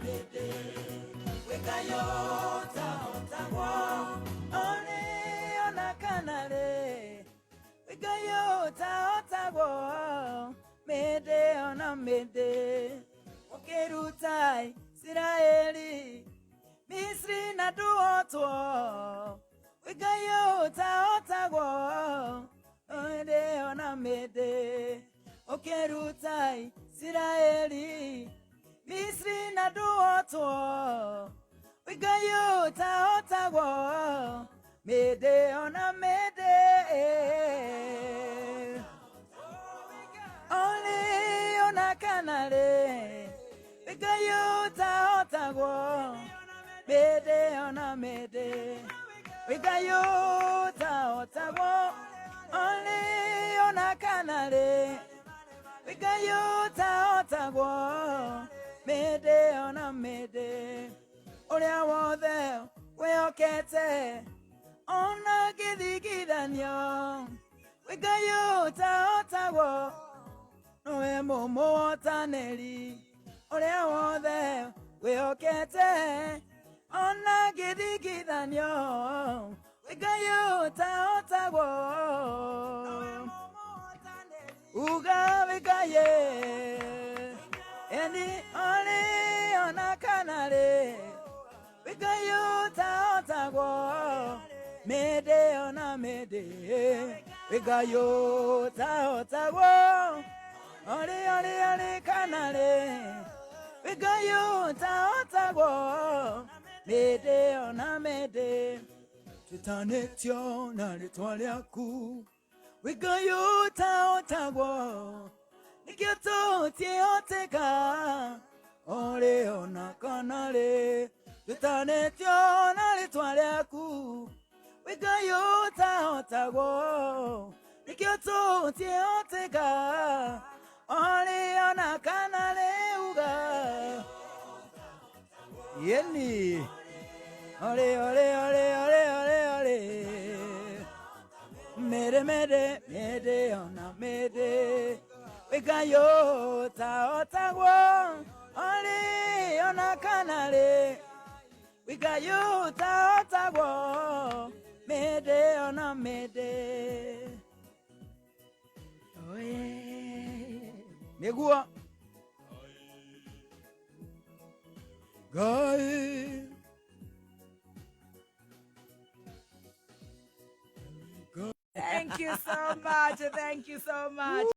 mĩndĩ. Gwĩ Ngai ũtahotagwo, orĩ ona kana rĩ. Gwĩ Ngai ũtahotagwo, mĩndĩ ona mĩndĩ. Ũkĩruta Isiraeli Misri na ndũhotwo. Gwĩ Ngai ũtahotagwo, mĩndĩ ona mĩndĩ. Ũkĩruta Isiraeli Misri na ndũhotwo. Gwĩ Ngai ũtahotagwo, mĩndĩ ona mĩndĩ. Olĩ ona kana rĩ, gwĩ Ngai ũtahotagwo, mĩndĩ ona mĩndĩ. Gwĩ Ngai ũtahotagwo, olĩ ona kana rĩ, gwĩ Ngai ũtahotagwo, mĩndĩ ona mĩndĩ. Ũrĩa wothe wĩhokete ona ngĩthingithanio, gwĩ Ngai ũtahotagwo, nowe mũmũhotanĩri. Ũrĩa wothe wĩhokete ona ngĩthingithanio, gwĩ Ngai ũtahotagwo. Uga wĩ Ngai eni orĩ ona kana rĩ, gwĩ Ngai ũtahotagwo, mĩndĩ ona mĩndĩ. Gwĩ Ngai ũtahotagwo, orĩ orĩ orĩ kana rĩ, gwĩ Ngai ũtahotagwo, mĩndĩ ona mĩndĩ. Twĩtanĩtio na rĩtwa rĩaku, gwĩ Ngai ũtahotagwo, nĩkĩo tũtiĩhoteka, orĩ ona kana rĩ. Twĩtanĩtio na rĩtwa rĩaku, gwĩ Ngai ũtahotagwo, nĩkĩo tũtiĩhoteka, orĩ ona kana rĩ. Uga yeni orĩ orĩ orĩ orĩ orĩ orĩ mĩrĩ mĩrĩ mĩndĩ ona mĩndĩ. Gwĩ Ngai ũtahotagwo, orĩ ona kana rĩ, gwĩ Ngai ũtahotagwo, mĩndĩ ona mĩndĩ. Oye. Nĩguo Ngai. Thank you so much. Thank you so much.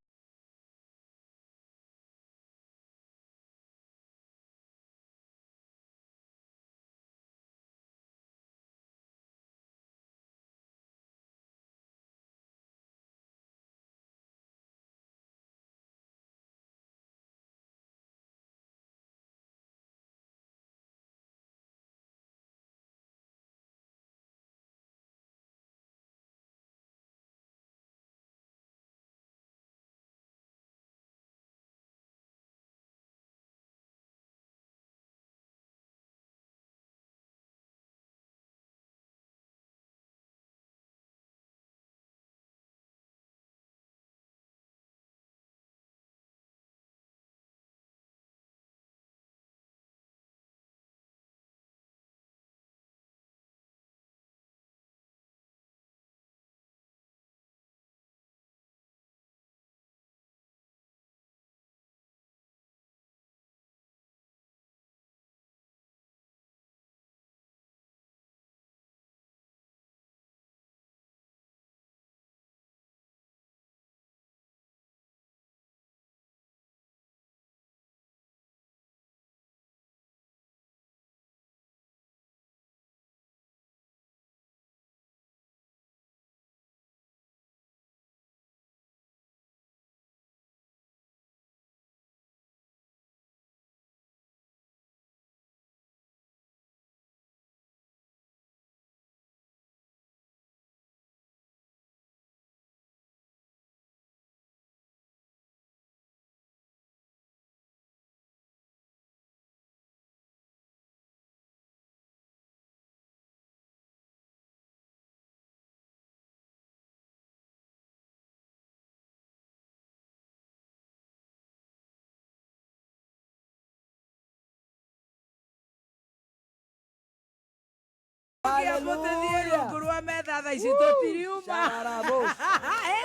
Kĩambu tũthiĩ rungu rwa metha thaa ici tũtiriuma. Sharabos.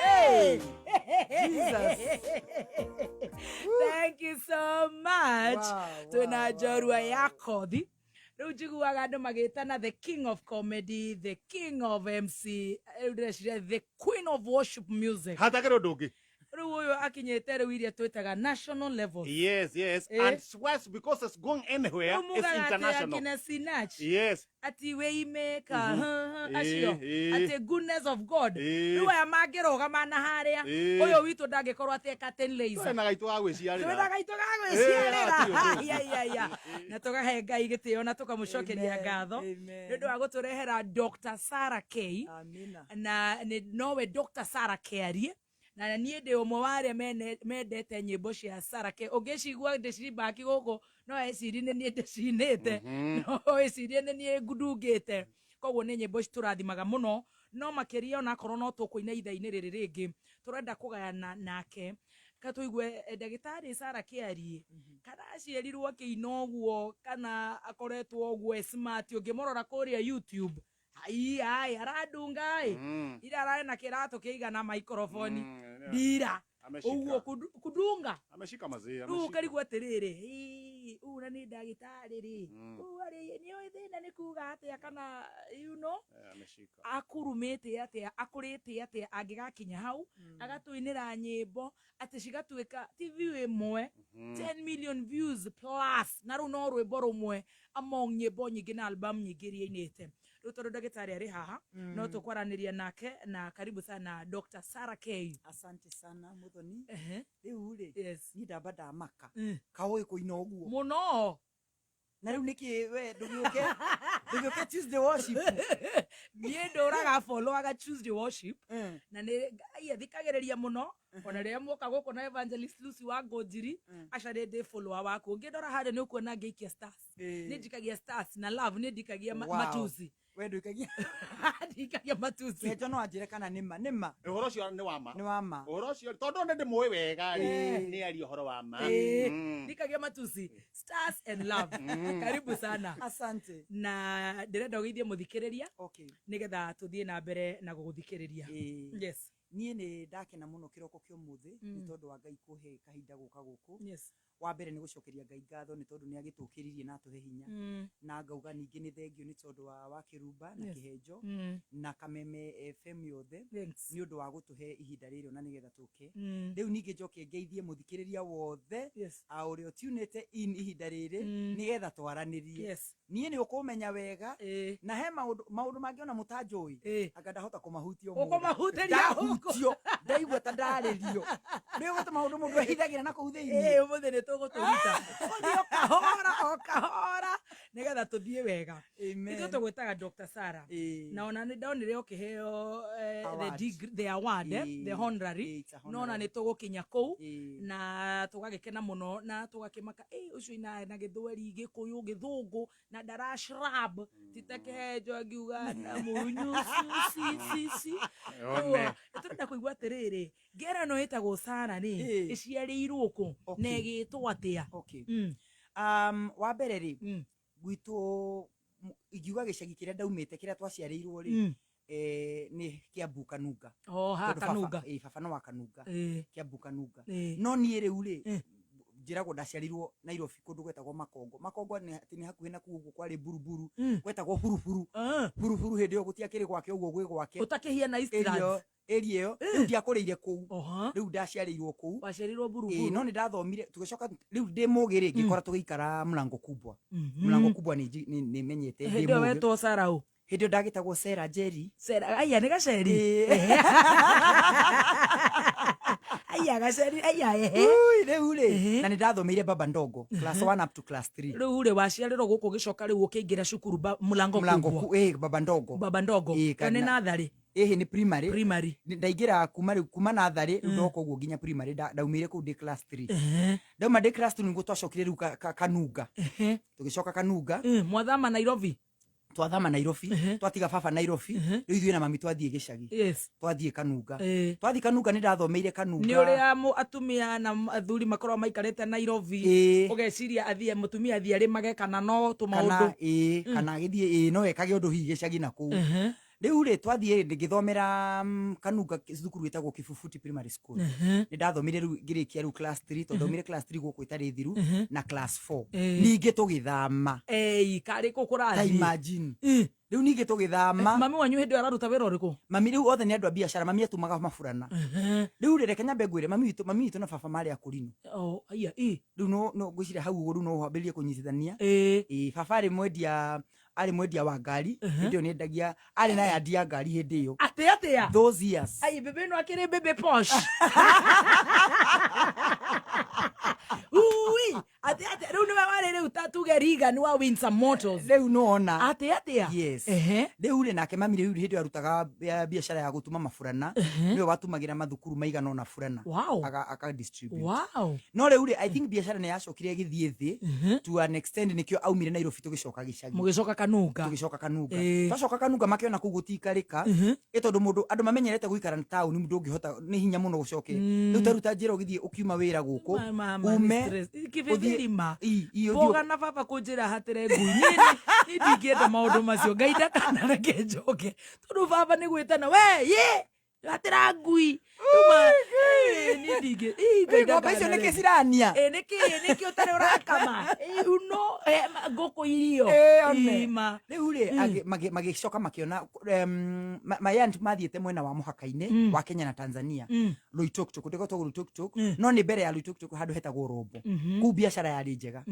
Hey! Jesus. Thank you so much. Wow, Twĩna wow, njorua wow. ya kothi. Rĩu njiguaga andũ magĩtana the king of comedy, the king of MC, rĩu ndĩreciria the queen of worship music. Hatakĩrĩ ũndũ ũngĩ. Rĩu ũyũ akinyĩte rĩu iria twĩtaga national level. Yes. Eh? And swears because it's going anywhere, Rĩu it's mugaga atĩ international. akina Sinach Yes. ati waymaker, acio Eh, eh. ati goodness of God. Eh. Rĩu aya mangĩrũgama na harĩa Eh. ũyũ witũ ndangĩkorwo atĩ curtain raiser. Twĩna gaitũ ga gwĩciarĩra. Twĩna gaitũ ga Eh, gwĩciarĩra. hatirĩ ũndũ ũngĩ. Ai, ai, ai. Na tũkahe Ngai gĩtĩo na tũkamũcokeria Amen, ngatho amen. nĩ ũndũ wa gũtũrehera Dr. Sarah K Amina. na nĩ nowe Dr. Sarah Kĩarie na niĩ ndĩ ũmwe wa arĩa mendete nyĩmbo cia Sarah K. Ũngĩcigua ndĩcimbaki gũkũ no ecirie nĩ niĩ ndĩcinĩte, no ĩcirie nĩ niĩ ndungĩte. Koguo nĩ nyĩmbo citũrathimaga mũno, no makĩria onakorwo no tũkũina ithaa-inĩ rĩrĩ rĩngĩ tũrenda kũgayana nake ka tũigue ndagĩtarĩ Sarah Kĩarie kana aciarirwo akĩina ũguo kana akoretwo ũguo e smart. Ũngĩmũrora kũrĩa YouTube, ai ai arandunga ĩ ira ararĩ na kĩratũ kĩigana microphone ndira Ameshika. ũguo kudunga Ameshika mazee. rĩu Ameshika. ũkarigwo atĩrĩrĩ, "Ĩ, ũũ na nĩ ndagĩtarĩ rĩ, ũũ arĩ nĩoĩ thĩna nĩ kuga atĩa kana you know Eh, ameshika. akurumĩte atĩa akũrĩte atĩa angĩgakinya hau agatũinĩra nyĩmbo atĩ cigatuĩka ti view ĩmwe, 10 million views plus, na rĩu no rwĩmbo rũmwe among nyĩmbo nyingĩ na album nyingĩ iria ainĩte. Rĩu tondũ ndagĩtarĩ arĩ haha no tũkwaranĩria nake, na karibu sana Dr. Sarah K. Asante sana Muthoni. Ehe, Rĩu rĩ yes. niĩ ndamba ndamaka Mm. kaũĩ kũina ũguo Mũno. Na rĩu nĩkĩ we ndũgĩũke Tuesday worship? Niĩ ndũraga followaga Tuesday worship Eh, na nĩ Ngai athikagĩrĩria mũno ona rĩrĩa muoka gũkũ na evangelist Lucy wa Ngũnjiri aca nĩ ndĩ follower waku. Ũngĩndora harĩa nĩ ũkuona ngĩikia stars, nĩ njikagia stars na love, nĩ ndikagia Wow. matusi. We ndũikagia? Ndikagia matusi. Kĩenjo no anjĩre kana nĩ ma nĩ ma. Ũhoro ũcio nĩ wa ma. Nĩ wa ma. Ũhoro ũcio tondũ nĩ ndĩmũĩ wega rĩ, Eh. nĩ aria ũhoro wa ma. Eh, Mm. ndikagia matusi, stars and love. Karibu sana. Asante. Na ndĩrenda ũgeithie mũthikĩrĩria Okay. nĩgetha tũthiĩ na mbere na gũgũthikĩrĩria. Eh, Yes. niĩ nĩ ndakena mũno kĩroko kĩa ũmũthĩ nĩ Mm. tondũ wa Ngai kũhe kahinda gũka gũkũ. Yes. Wa mbere nĩ gũcokeria Ngai ngatho nĩ tondũ nĩ agĩtũkĩririe na atũhe hinya, na ngauga ningĩ nĩ thengio nĩ tondũ wa Kĩrumba na Yes. Kĩhenjo na Kameme FM yothe Thanks. nĩ ũndũ wa gũtũhe ihinda rĩrĩ ona nĩgetha tũke. Mm. Rĩu ningĩ njoke ngeithie mũthikĩrĩria wothe Yes. a ũrĩa ũtunĩte in ihinda rĩrĩ nĩgetha twaranĩrie. Yes. Niĩ nĩ ũkũmenya wega Eh. na he maũndũ mangĩ ona mũtanjũĩ Eh. anga ndahota kũmahutia ũmũthĩ. Ũkũmahutĩria gũkũ. Ndahutio ndaigua ta ndarĩrio rĩu gũtĩ maũndũ mũndũ ehithagĩra na kũu thĩinĩ. Ĩ, ũmũthĩ nĩ tũgũtũruta ũthiĩ o kahora o kahora nĩgetha tũthiĩ wega. Amen. Ithuĩ tũgwĩtaga Dr. Sarah Ĩ. na ona nĩ ndonire ũkĩheo the Award. degree, the award, Ĩ. the honorary. Ĩ, it's a No ona honorary. nĩ tũgũkinya kũu Ĩ. na tũgagĩkena mũno na tũgakĩmaka ĩ ũcio ina na gĩthweri gĩkũyũ gĩthũngũ na ndara shrub ti ta kĩhenjo angiuga na munyu si si si. One. Tũrenda kũigua atĩrĩrĩ, ngero ĩno ĩtagwo Sarah rĩ, Ĩ. ĩciarĩirwo kũ Okay. na ĩgĩtwo atĩa? Okay. Mm, Wa mbere rĩ, gwitũ ingiuga gĩcagi kĩrĩa ndaumĩte kĩrĩa twaciarĩirwo rĩ, nĩ Kĩambu Kanunga. O ha Tondũ baba- Kanunga. ĩ, baba no wa Kanunga. Ĩ, Kĩambu Kanunga. ĩ. No niĩ rĩu rĩ, Eh. njĩragwo ndaciarirwo Nairobi kũndũ gwetagwo Makongo. Makongo nĩ atĩ nĩ hakuhĩ na kũu ũguo kwarĩ Buruburu, gwetagwo Buruburu. Ah, Buruburu hĩndĩ ĩyo gũtiakĩrĩ gwake ũguo gwĩ gwake. ũtakĩhiana Area Eastlands. area ĩyo rĩu ndiakũrĩire kũu. Oha. Rĩu ndaciarĩirwo kũu. Waciarirwo Ĩ, Buruburu. no nĩ ndathomire tũgĩcoka rĩu ndĩ mũgĩ rĩ ngĩkora tũgĩikara Mlango Kubwa. Mhm. Mlango Kubwa nĩ menyete ndĩ Hĩndĩ ĩyo mũgĩ. wetwo Sarah ũ? Hĩndĩ ĩyo ndagĩtagwo Sarah Njeri. Sarah, aya nĩ gaceri. Ĩ. Aya gaceri, aya ehe. Ui, rĩu rĩ Ehe. na nĩ ndathomeire Baba Ndogo class 1 up to class 3. Rĩu rĩ waciarĩrwo gũkũ ũgĩcoka rĩu ũkĩingĩra cukuru Mlango Mlango Kubwa. Baba Ndogo. Baba Ndogo. Ĩ, Ĩyo nĩ kana- natharĩ, Ĩhĩ nĩ primary. primary. Ndaingĩra kuma rĩu kuma natharĩ rĩu ndoka ũguo nginya primary ndaumire kũu ndĩ class 3. Ehe. Ndauma ndĩ class 2 nĩguo twacokire rĩu Kanunga. Ehe. Tũgĩcoka Kanunga. Mwathama Nairobi. Twathama Nairobi, twatiga baba Nairobi, rĩu ithuĩ na mami twathiĩ gĩcagi. Twathiĩ Kanunga. Twathiĩ Kanunga, nĩ ndathomeire Kanunga. Nä å rä a atumia na athuri makoragwo maikarä te Nairobi, ũgeciria athie mũtumia athiĩ arĩmage kana no tå Kana maũndũ. Ĩĩ, kana agĩthiĩ, ĩĩ, no ekage ũndũ hihi gĩcagi na kũu. Rĩu rĩ, twathiĩ ngĩthomera Kanunga, thukuru ĩtagwo Kibubuti Primary School. Nĩ ndathomire rĩu ngĩrĩkia rĩu class 3, tondũ ndaumire class 3 gũkũ ĩtarĩ thiru na class 4. Ningĩ tũgĩthama. Ei, karä kå kå Ta rathiĩ? Imagine, rĩu ningĩ tũgĩthama. Mami wanyu hĩndĩ ĩyo araruta wĩra ũrĩkũ? Mami rĩu othe nĩ andũ a biacara, mami atumaga maburana. Rĩu rĩ, reke nyambe ngwĩre, mami witũ na baba marĩ akũrinũ. Oh, aya, ĩ. Rĩu no ngwĩciria hau ũguo rĩu no wambĩrĩrie kũnyitithania. Ĩĩ, baba arĩ mwendia wa ngari hĩndĩ ĩyo, nĩendagia, arĩ na yandi ya ngari hĩndĩ ĩyo. Atä atä? Those years. Ai, bebe ĩno akĩrĩ bebe posh. Ui, atä atä rĩu nĩwe warĩ rĩu ta tuge Regan wa Windsor Motors? Rĩu nĩwona. Atä atä? Yes. Rĩu rĩ, nake mami rĩu hĩndĩ ĩyo arutaga biacara ya gũtuma maburana, nĩwe watumagĩra mathukuru maigana ũna burana. Aka distribute. No rĩu rĩ, I think biacara nĩ yacokire ĩgĩthiĩ thĩ to an extent, nĩkĩo aumire Nairobi tũgĩcoka gĩcagi. Mũgĩcoka Kanunga. Tũgĩcoka Kanunga. Twacoka Kanunga, makĩona kũu gũtiikarĩka, ĩ tondũ mũndũ andũ mamenyerete gũikara na taũni, ndũngĩhota, nĩ hinya mũno gũcoke rĩu ta rĩu ta njĩra ũgĩthiĩ ũkiuma wĩra gũkũ ume Kĩbĩbĩrima. Ii, ũthiĩ Boga na baba kũnjĩra hatĩre ngui, niĩ ndingĩenda maũndũ macio. Ngai ndakanareke njoke, tondũ baba nĩ gwĩtana we ye hatĩra ngui. Rĩu niĩ ndingĩ. Ii, Ngai Ng'ombe icio nĩkĩ ndakanareke. cirania? Ĩ, nĩkĩ nĩkĩ ũtarĩ ũrakama? Ĩ, uno ngũkũ irio. Ĩ, one. Ima. Rĩu rĩ, magĩcoka makĩona my aunt mathiĩte mwena wa mũhaka-inĩ wa Kenya na Tanzania, Loitoktok, ndĩgotagwo Loitoktok, no nĩ mbere ya Loitoktok, handũ hetagwo Rombo. Kũu biacara yarĩ njega,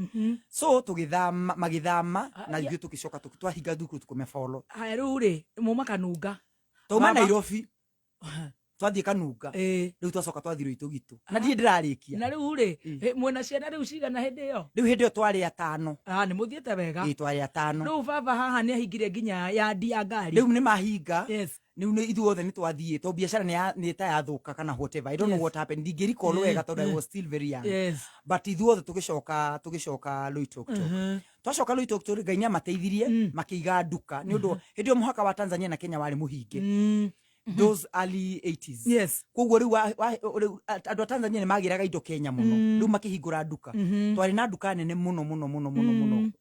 so tũgĩthama, magĩthama na ithuĩ tũgĩcoka twahinga thukuru tũkũmebolo. Haya, rĩu rĩ, muma Kanunga. Tauma Baba- Nairobi twathiĩ Kanunga. Rĩu twacoka twathiĩ Rũitũgitũ na ndirĩ ndĩrarĩkia. Na rĩu rĩ, mwĩna ciana rĩu cigana hĩndĩ ĩyo? Rĩu hĩndĩ ĩyo twarĩ atano. Ah, nĩ mũthiĩte wega. Ĩ, twarĩ atano. Rĩu baba haha nĩ ahingire nginya yandi ya ngari. Rĩu nĩ mahinga. Rĩu nĩ ithuothe nĩ twathiĩ to biacara nĩ ta yathũka kana whatever, I don't know what happened, ndingĩrecall wega tondũ I was still very young. But ithuothe tũgĩcoka Loitoktok. Twacoka Loitoktok, Ngai nĩ amateithirie, makĩiga nduka, nĩ ũndũ hĩndĩ ĩyo mũhaka wa Tanzania na Kenya warĩ mũhinge, those early 80s. Koguo rĩu rĩu andũ a Tanzania nĩ magĩraga indo Kenya mũno, rĩu makĩhingũra nduka. Twarĩ na nduka nene mũno mũno mũno mũno mũno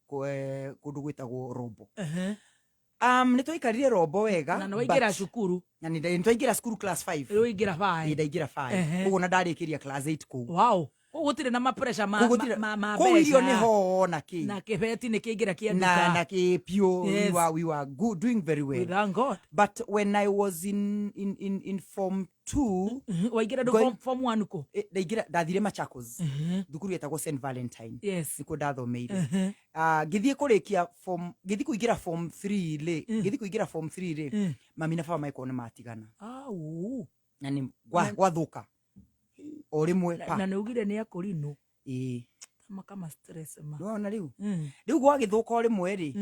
kũndũ gwĩtagwo Rombo. Nĩ twaikarire Rombo wega. Na nĩ waingĩra cukuru? Na nĩ twaingĩra cukuru class 5. Rĩu waingĩra 5. Ĩ, ndaingĩra 5. Koguo na ndarĩkĩria class 8 kũu. Wow, kũu gũtirĩ na mapressure ma Kũu gũtirĩ- ma kũu irio mbeca. nĩ ho na kĩ. Na kĩbeti nĩ kĩingĩra kĩa Na nduka. kĩ piũ. We were good, doing very well. We thank God. But when I was in form 2, Waingĩra ndũ form 1 kũ? Ndaingĩra, ndathire Machakos, thukuru yetagwo St Valentine. Nĩkuo ndathomeire. Ah, ngĩthiĩ kũrĩkia form, ngĩthiĩ kũingĩra form 3 rĩ, ngĩthiĩ kũingĩra form 3 rĩ, mami na baba magĩkorwo nĩ matigana. Au. Na nĩ gwathũka o rĩmwe pa. Na nĩ ugire nĩ akũrinũ. Ĩĩ. Makama stress ma. Nĩwona rĩu, rĩu gwagĩthũka o rĩmwe rĩ,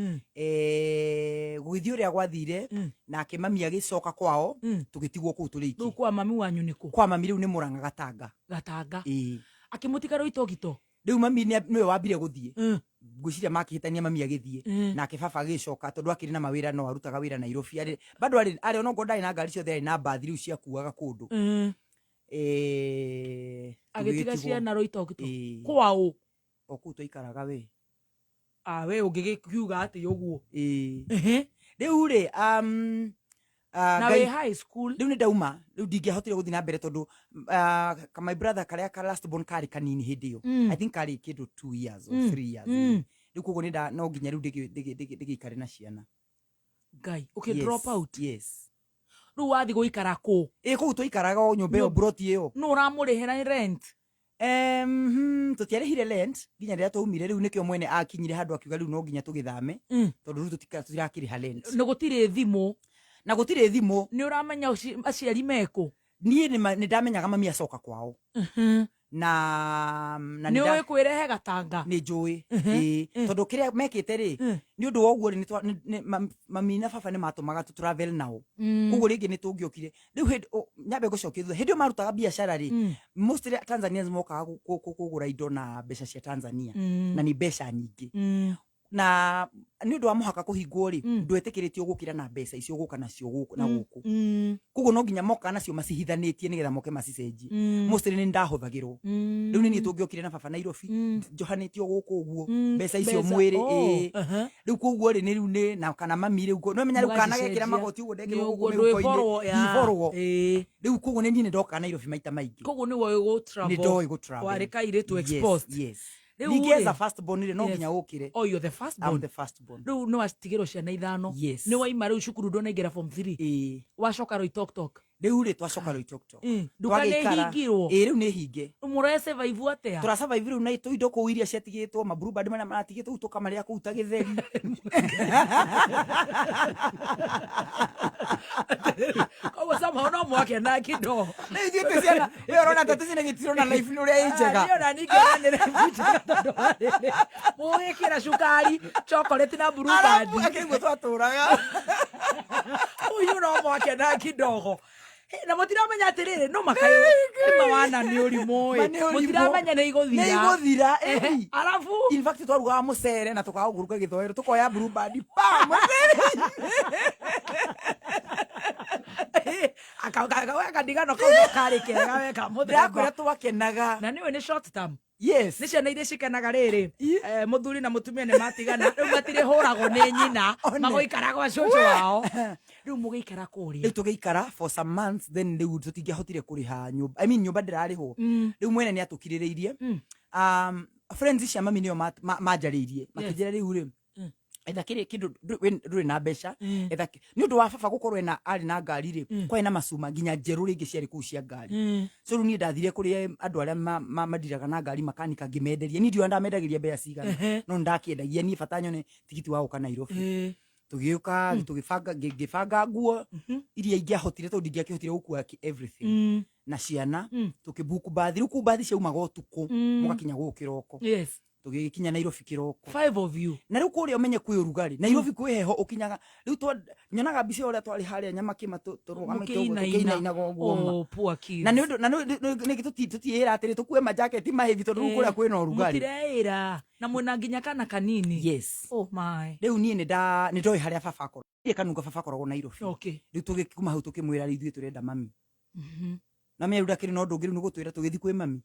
gũgĩthiĩ ũrĩa gwathire, nake mami agĩcoka kwao, tũgĩtigwo kũu tũrĩ Rĩu iki. Kwa mami wanyu nĩ kũ? Kwa mami rĩu nĩ Mũrang'a, Gatanga. Gatanga. Ĩĩ. Akĩmũtiga Rũitogito? Rĩu mami nĩwe wambire gũthiĩ. Ngwĩciria makĩhĩtania, mami agĩthiĩ, nake baba agĩcoka tondũ akĩrĩ na mawĩra, no arutaga wĩra Nairobi, arĩ bado arĩ onokorwo ndarĩ na ngari ciothe, arĩ na mbathi rĩu ciakuaga kũndũ. Agĩtiga tũgĩgĩtigwo. Ciana Rũitogito? Ĩĩ. Kwaũ? O kũu twaikaraga we. Ah, we ũngĩgĩkiuga atĩ ũguo. Ĩĩ. Rĩu rĩ, Na Ngai wĩ high school? Rĩu nĩ ndauma, rĩu ndingĩahotire gũthiĩ na mbere tondũ my brother karĩa ka last born karĩ kanini hĩndĩ ĩyo. I think karĩ kĩndũ 2 years or 3 years. Rĩu koguo nĩ no nginya rĩu ndĩgĩikare na ciana. Ngai, ũkĩ drop out? Yes. Rĩu wathiĩ gũikara kũ? Ĩ, kũu twaikaraga o nyũmba ĩyo, broti ĩyo. Nũ ũramũrĩhĩra rent? Tũtiarĩhire rent nginya rĩrĩa twaumire. Rĩu nĩkĩo mwene akinyire handũ akiuga rĩu no nginya tũgĩthame, tondũ rĩu tũtirakĩrĩha rent. Nĩ gũtirĩ thimũ? Na gũtirĩ thimũ. Nĩ ũramenya aciari mekũ? Niĩ nĩ ndamenyaga mami acoka kwao na Nĩ nĩ ũĩ kwĩrehe Gatanga? Nĩ njũĩ, ĩĩ, tondũ kĩrĩa mekĩte rĩ, nĩ ũndũ wa ũguo rĩ, mami na baba nĩ matũmaga tũ travel nao, koguo rĩngĩ nĩ tũngĩokire rĩu hĩndĩ nyambe gũcokia thutha, hĩndĩ ĩyo marutaga biacara rĩ, mostly Tanzanians mokaga kũgũra indo na mbeca cia Tanzania, na nĩ mbeca nyingĩ na Nĩ ũndũ wa mũhaka kũhingwo rĩ, ndwetĩkĩrĩtio gũkĩra na mbeca icio gũka nacio gũkũ na gũkũ. Koguo no nginya moka nacio macihithanĩtie nĩgetha moke macicenjie. Mostly nĩ ndahũthagĩrwo. Rĩu nĩ niĩ tũngĩokire na baba Nairobi, njohanĩtio gũkũ ũguo mbeca icio Mbeca, mwĩrĩ. oh, Ĩĩ. Rĩu koguo rĩ, nĩ rĩu nĩ na kana mami rĩu no menya rĩu kana gekĩra Mũgacicenjia. magoti ũguo ndekĩrwo Nĩ gũkũ ũguo, mĩhuko-inĩ. ndwĩborwo, ya. Ndiborwo. Ĩĩ. Rĩu koguo nĩ niĩ nĩ ndokaga Nairobi maita maingĩ. Koguo nĩ woĩ gũ travel. Nĩ ndoĩ gũ travel. Warĩ kairĩtu Yes, exposed. yes. Rĩu Ningĩ as rĩ- a first born rĩ, no Yes. nginya ũkĩre. Oh, you're the first I'm born. the first born. Rĩu nĩ watigĩrwo ciana ithano. Yes. Nĩ waima rĩu cukuru ndũnaingĩra form 3. Ĩĩ. Wacoka Loitoktok. Rĩu rĩ, twacoka Loitoktok. Nduka nĩ Twagĩikara. hingirwo. Ĩĩ, rĩu nĩ hinge. Mũre survive atĩa? Tũra survive rĩu na tũindo kũu iria ciatigĩtwo, ma Blue Band marĩa maratigĩtwo rĩu tũkamarĩa kũu ta gĩtheri. Koguo somehow no mwakena kidogo. Rĩu ithuĩ twĩ ciana, we ũrona ta tũcina gĩtirona life nĩ ũrĩa ĩ njega. Niĩ ona ningĩona nĩ life njega tondũ wa rĩrĩ, mũgĩkĩra cukari, chocolate na Blue Band. Arabu akĩguo twatũraga. Ũyũ no mwakena kidogo. Hĩ, na mũtiramenya atĩrĩrĩ, no makaĩ mawana nĩ ũrimũ Ma ĩ. nĩ ũrimũ. Mũtiramenya nĩ igũthira. Nĩ igũthira, Ehe, ĩĩ. Arabu In fact twarugaga mũcere na tũkaga kũruga gĩthoero tũkoya Blue Band pa mũcere. Akandigano kau no karĩ kega weka mũthemba. Ndĩrakwĩra twakenaga. Na nĩwe nĩ short term. Yes. Nĩ ciana iria cikenaga rĩrĩ, mũthuri na mũtumia nĩ matigana, rĩu matirĩhũragwo nĩ nyina, One. magũikara gwa cũcũ wao. Rĩu mũgĩikara kũrĩa. Rĩu tũgĩikara for some months, then rĩu tũtingĩahotire kũrĩha nyũmba, I mean nyũmba ndĩrarĩhwo. Rĩu mwene nĩ atũkirĩrĩirie. Friends cia mami nĩo manjarĩirie makĩnjĩra rĩu rĩ, etha kĩrĩ kĩndũ ndũrĩ na mbeca, etha nĩ ũndũ wa baba gũkorwo ena arĩ na ngari rĩ, kwarĩ na macuma nginya njerũ rĩngĩ ciarĩ kũu cia ngari. So rĩu niĩ ndathire kũrĩ andũ arĩa mandiraga na ngari, makanika, ngĩmenderia. Niĩ ndiũĩ ndamendagĩria mbeca cigana, no nĩndakĩendagia niĩ bata nyone tigiti wa gũka Nairobi. Tũgĩũka, tũgĩbanga, ngĩbanga nguo iria ingĩahotire tondũ ndingĩakĩhotire gũkua everything na ciana. Tũkĩbuku bathi, rĩu kũu bathi ciaumaga ũtukũ, mũgakinya gũkũ kĩroko. Yes. Tũgĩkinya Nairobi kĩroko. Five of you. Na rĩu kũrĩa ũmenye kwĩ ũrugarĩ, Nairobi kwĩ heho. Ũkinyaga rĩu nyonaga mbica ũrĩa twarĩ harĩa Nyamakĩma tũrũgamĩte ũguo Mũkĩinaina. tũkĩinainaga ũguo ma. Oh, poor kids. Na nĩ ũndũ na nĩ tũtiĩra atĩrĩ tũkue majaketi mahevi tondũ rĩu kũrĩa kwĩna ũrugarĩ. Mũtireĩra na mwĩna nginya kana kanini. Yes. Oh my. Rĩu niĩ nĩ ndoĩ harĩa baba akoragwo. Niĩ kanunga baba akoragwo Nairobi. Rĩu tũgĩkuma hau tũkĩmwĩra rĩu ithuĩ tũrenda mami. Na menya rĩu ndakĩrĩ na ũndũ ũngĩ, rĩu nĩ gũtwĩra tũgĩthiĩ kwĩ mami.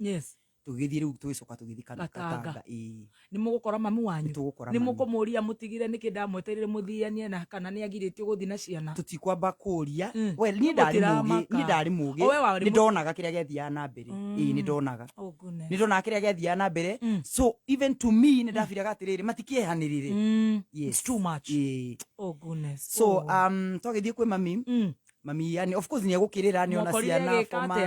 Tũgĩthiĩ rĩu tũgĩcoka tũgĩthiĩ Gatanga. Gatanga, ĩĩ. Nĩ mũgũkora mami wanyu? Nĩ tũgũkora Nĩ mami. mũkũmũria mũtigire nĩkĩ ndamwetereire mũthianie na kana nĩ agirĩtio gũthiĩ na ciana? Tũtikwamba kũria. Well, niĩ Nĩ ndarĩ mũgĩ, mũtiramaka. niĩ ndarĩ mũgĩ. O, we warĩ Nĩ ndonaga kĩrĩa gĩathiaga na mbere. Ĩĩ, nĩ ndonaga. Oh goodness. Nĩ ndonaga kĩrĩa gĩathiaga na mbere. So even to me nĩ ndabiraga atĩrĩrĩ, matikĩehanĩrĩre. Yes. It's too much. Ĩĩ. Oh goodness. So Oh. twagĩthiĩ kwĩ mami. Mami yani of course nĩ egũkĩrĩra nĩ ona Mwakorire ciana agĩka for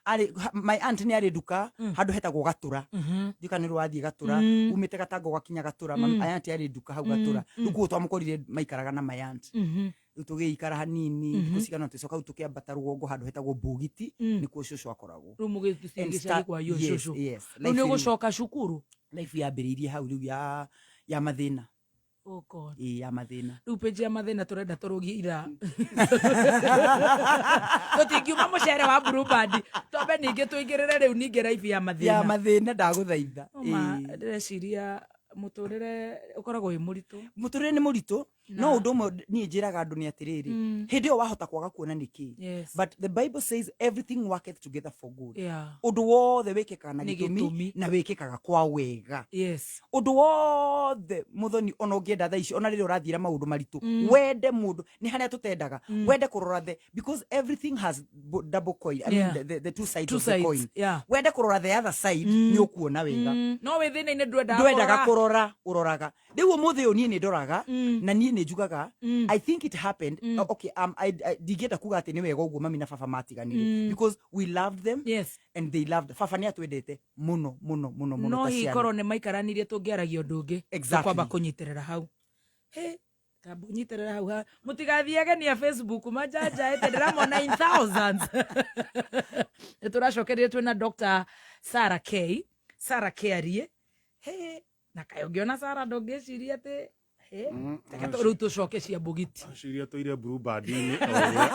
atĩa? my aunt nĩ arĩ nduka handũ hetagwo Gatura. Ndiũĩ kana nĩ ũrathiĩ Gatura, umĩte Gatanga ũgakinya Gatura. My aunt arĩ nduka hau Gatura. Rĩu koguo twamũkorire maikaraga na my aunt. Rĩu tũgĩikara hanini thikũ cigana, tũcoka rĩu tũkĩambata rũgongo handũ hetagwo Mbũgiti, nĩkuo cũcũ akoragwo. Rĩu mũgĩthiĩ And gĩcagi kwa yo yes, cũcũ. yes. Rĩu nĩ Life ũgũcoka cukuru? Life yambĩrĩirie hau rĩu ya mathĩna. Oh God. Ĩĩ, ya mathĩna. Rĩu page ya mathĩna tũrenda tũrũgie ithaa, tũtingiuma mũcere wa Blue Band, twambe ningĩ tũingĩrĩre rĩu ningĩ life ya Ya mathĩna. Mathĩna, ndagũthaitha. No ma Ĩĩ. ndĩreciria mũtũrĩre ũkoragwo wĩ mũritũ. Mũtũrĩre nĩ mũritũ, no ũndũ ũmwe niĩ njĩraga andũ nĩ atĩrĩrĩ, hĩndĩ ĩyo wahota kwaga kuona nĩkĩ, but the Bible says everything worketh together for good. Ũndũ wothe wĩkĩkaga na Nĩ gĩtũmi gĩtũmi. na wĩkĩkaga kwa wega. Ũndũ wothe, mũthoni, ona ũngĩenda thaa ici, ona rĩrĩa ũrathiĩra maũndũ maritũ, wende mũndũ nĩ harĩa tũtendaga wende kũrora the, because everything has double coin, I mean, the two sides Two of the sides, coin. Wende kũrora the other side, nĩ ũkuona wega. No wĩ thĩna-inĩ ndwendaga Ndwendaga kũrora, ũroraga rĩu ũmũthĩ ũyũ niĩ nĩ ndoraga na niĩ nĩ njugaga I think it happened. Okay, ndingĩenda kuga atĩ nĩ wega ũguo mami na baba matiganire, because we loved them and they loved baba. Nĩ atwendete mũno mũno mũno mũno No ta hihi ciana. korwo nĩ maikaranirie tũngĩaragia ũndũ ũngĩ. Exactly. Tũkwamba kũnyitĩrĩra hau. Hĩ, kamba ũnyitĩrĩra hau mũtigathiage nia Facebook manjanjaĩte, ndĩramona in thousands. Nĩ tũracokereria twĩna Dr. Sarah K, Sarah Kĩarie. Hĩ, na kaĩ ũngĩona Sarah ndũngĩciria atĩ hĩ, reke rĩu tũcoke cia mbũgiti. Ciria tũire Blue Band-inĩ o ũrĩa.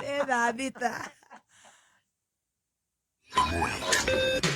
Nĩ thaa 6. Ĩmwe.